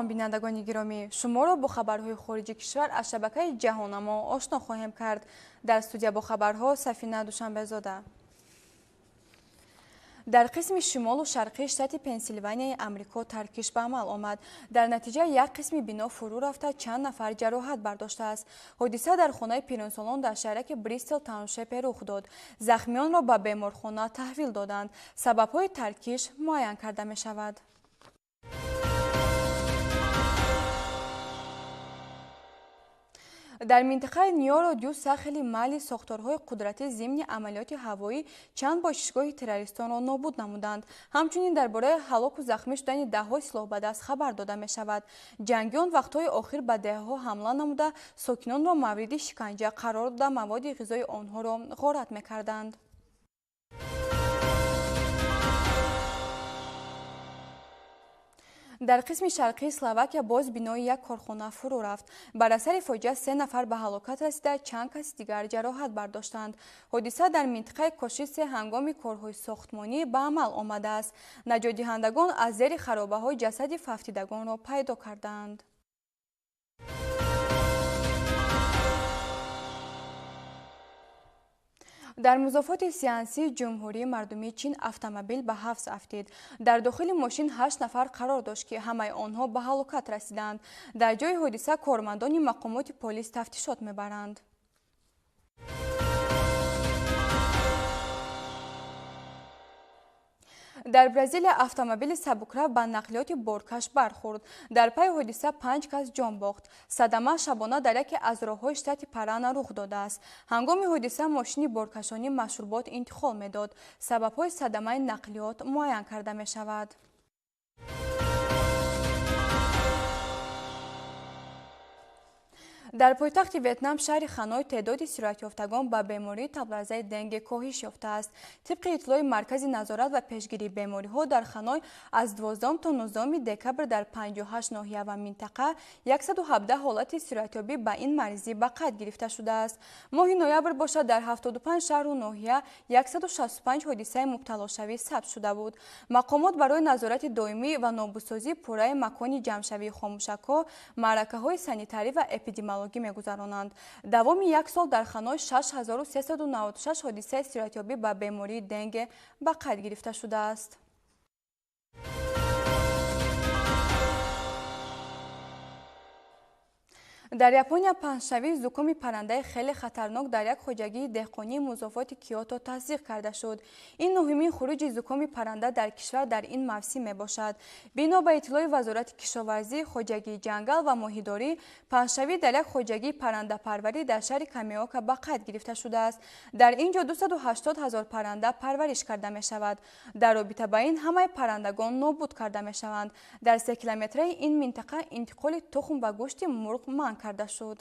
Салом, бинандагони гиромӣ. Шуморо бо хабарҳои хориҷи кишвар аз шабакаи Ҷаҳоннамо ошно хоҳем кард. Дар студия бо хабарҳо Сафина Душанбезода. Дар қисми шимолу шарқии штати Пенсилванияи Амрико таркиш ба амал омад. Дар натиҷа як қисми бино фурӯ рафта, чанд нафар ҷароҳат бардоштааст. Ҳодиса дар хонаи пиринсолон дар шаҳраки Бристол Тауншепе рух дод. Захмиёнро ба беморхона таҳвил доданд. Сабабҳои таркиш муайян карда мешавад. Дар минтақаи Ниёро дю Сахели Мали сохторҳои қудратӣ зимни амалиёти ҳавоӣ чанд бошишгоҳи террористонро нобуд намуданд. Ҳамчунин дар бораи ҳалоку захмӣ шудани даҳҳо силоҳбадаст хабар дода мешавад. Ҷангиён вақтҳои охир ба деҳаҳо ҳамла намуда, сокинонро мавриди шиканҷа қарор дода, маводи ғизои онҳоро ғорат мекарданд. Дар қисми шарқии Словакия боз бинои як корхона фурӯ рафт. Бар асари фоҷиа се нафар ба ҳалокат расида, чанд каси дигар ҷароҳат бардоштанд. Ҳодиса дар минтақаи Кошисе ҳангоми корҳои сохтмонӣ ба амал омадааст. Наҷотдиҳандагон аз зери харобаҳо ҷасади фавтидагонро пайдо карданд. Дар музофоти Сиансии Ҷумҳурии Мардумии Чин автомобил ба ҳавз афтид. Дар дохили мошин 8 нафар қарор дошт, ки ҳамаи онҳо ба ҳалокат расиданд. Дар ҷои ҳодиса кормандони мақомоти полис тафтишот мебаранд. Дар Бразилия автомобили сабукрав ба нақлиёти боркаш бархӯрд. Дар пайи ҳодиса 5 кас ҷон бохт. Садама шабона дар яке аз роҳҳои штати Парана рух додааст. Ҳангоми ҳодиса мошини боркашонӣ машрубот интиқол медод. Сабабҳои садамаи нақлиёт муайян карда мешавад. Дар пойтахти Ветнам шаҳри Ханой теъдоди сироятёфтагон ба бемории табларзаи денге коҳиш ёфтааст. Тибқи иттилои Маркази назорат ва пешгирии бемориҳо дар Ханой аз 12 то 19 декабр дар 58 ноҳия ва минтақа 117 ҳолати сироятёбӣ ба ин маризӣ ба қайд гирифта шудааст. Моҳи ноябр бошад дар 75 шаҳру ноҳия 165 ҳодисаи мубталошавӣ сабт шуда буд. Мақомот барои назорати доимӣ ва нобудсозии пурраи макони ҷамъшавии хомӯшакҳо маъракаҳои санитарӣ ва эпидемиологӣ мегузаронанд. Давоми як сол дар Ханой 6396 ҳодисаи сироятёбӣ ба бемории денге ба қайд гирифта шудааст. Дар Япония паҳншавии зукоми паррандаи хеле хатарнок дар як хоҷагии деҳқонии музофоти Киото тасдиқ карда шуд. Ин нуҳимин хуруҷи зукоми парранда дар кишвар дар ин мавсим мебошад. Бино ба иттилои Вазорати кишоварзӣ, хоҷагии ҷангал ва моҳидорӣ, паҳншавӣ дар як хоҷагии паррандапарварӣ дар шаҳри Камиока ба қайд гирифта шудааст. Дар ин ҷо 280 ҳазор парранда парвариш карда мешавад. Дар робита ба ин ҳамаи паррандагон нобуд карда мешаванд. Дар 3 километраи ин минтақа интиқоли тухм ва гӯшти мурғ манъ карда шуд.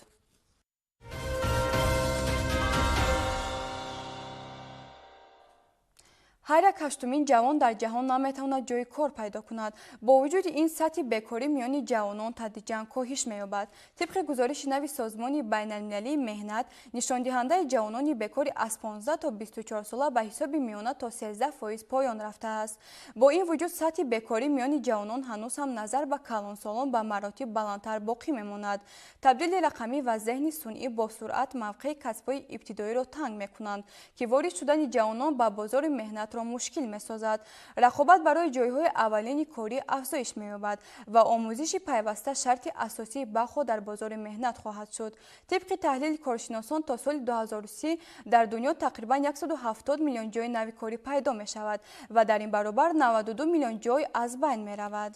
Ҳар як ҳаштумин ҷавон дар ҷаҳон наметавонад ҷойи кор пайдо кунад. Бо вуҷуди ин сатҳи бекорӣ миёни ҷавонон тадриҷан коҳиш меёбад. Тибқи гузориши нави Созмони байналмилалии меҳнат, нишондиҳандаи ҷавонони бекори аз 15 то 24 сола ба ҳисоби миёна то 13% поён рафтааст. Бо ин вуҷуд сатҳи бекорӣ миёни ҷавонон ҳанӯз ҳам назар ба калонсолон ба маротиб баландтар боқӣ мемонад. Табдили рақамӣ ва зеҳни сунъӣ бо суръат мавқеи касбҳои ибтидоиро танг мекунанд, ки ворид шудани ҷавонон ба бозори меҳнатро мушкил месозад. Рақобат барои ҷойҳои аввалини корӣ афзоиш меёбад ва омӯзиши пайваста шарти асосии бахо дар бозори меҳнат хоҳад шуд. Тибқи таҳлили коршиносон то соли 2030 дар дунё тақрибан 170 миллион ҷойи нави корӣ пайдо мешавад ва дар ин баробар 92 миллион ҷой аз байн меравад.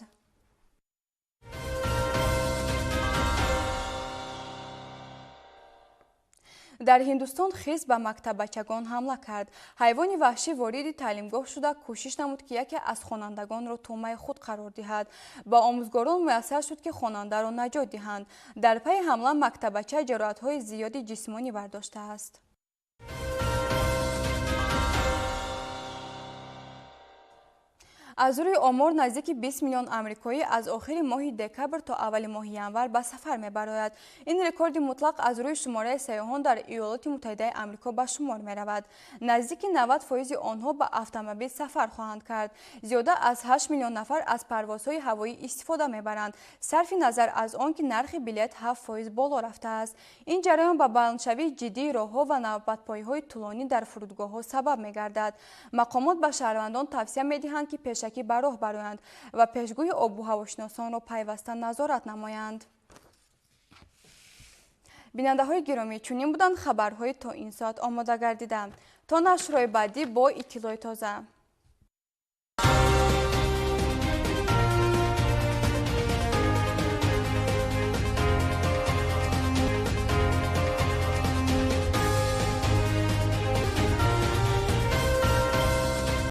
Дар Ҳиндустон хирс ба мактаббачагон ҳамла кард. Ҳайвони ваҳшӣ вориди таълимгоҳ шуда, кӯшиш намуд, ки яке аз хонандагонро тӯъмаи худ қарор диҳад. Ба омӯзгорон муяссар шуд, ки хонандаро наҷот диҳанд. Дар пайи ҳамла мактаббача ҷароҳатҳои зиёди ҷисмонӣ бардоштааст. Аз рӯи омор, наздики 20 миллион амрикоӣ аз охири моҳи декабр то аввали моҳи январ ба сафар мебарояд. Ин рекорди мутлақ аз рӯи шумораи сайёҳон дар Иёлоти Муттаҳидаи Амрико ба шумор меравад. Наздики 90% онҳо ба автомобил сафар хоҳанд кард. Зиёда аз 8 миллион нафар аз парвозҳои ҳавоӣ истифода мебаранд, сарфи назар аз он ки нархи билет 7% боло рафтааст. Ин ҷараён ба баландшавии ҷиддии роҳҳо ва навбатпоиҳои тӯлонӣ дар фурудгоҳҳо сабаб мегардад. Мақомот ба шаҳрвандон тавсия медиҳанд, ки пешакӣ ба роҳ бароянд ва пешгӯи обу ҳавошиносонро пайваста назорат намоянд. Бинандаҳои гиромӣ, чунин буданд хабарҳои то ин соат омода гардида. То нашрҳои баъдӣ бо иттилои тоза.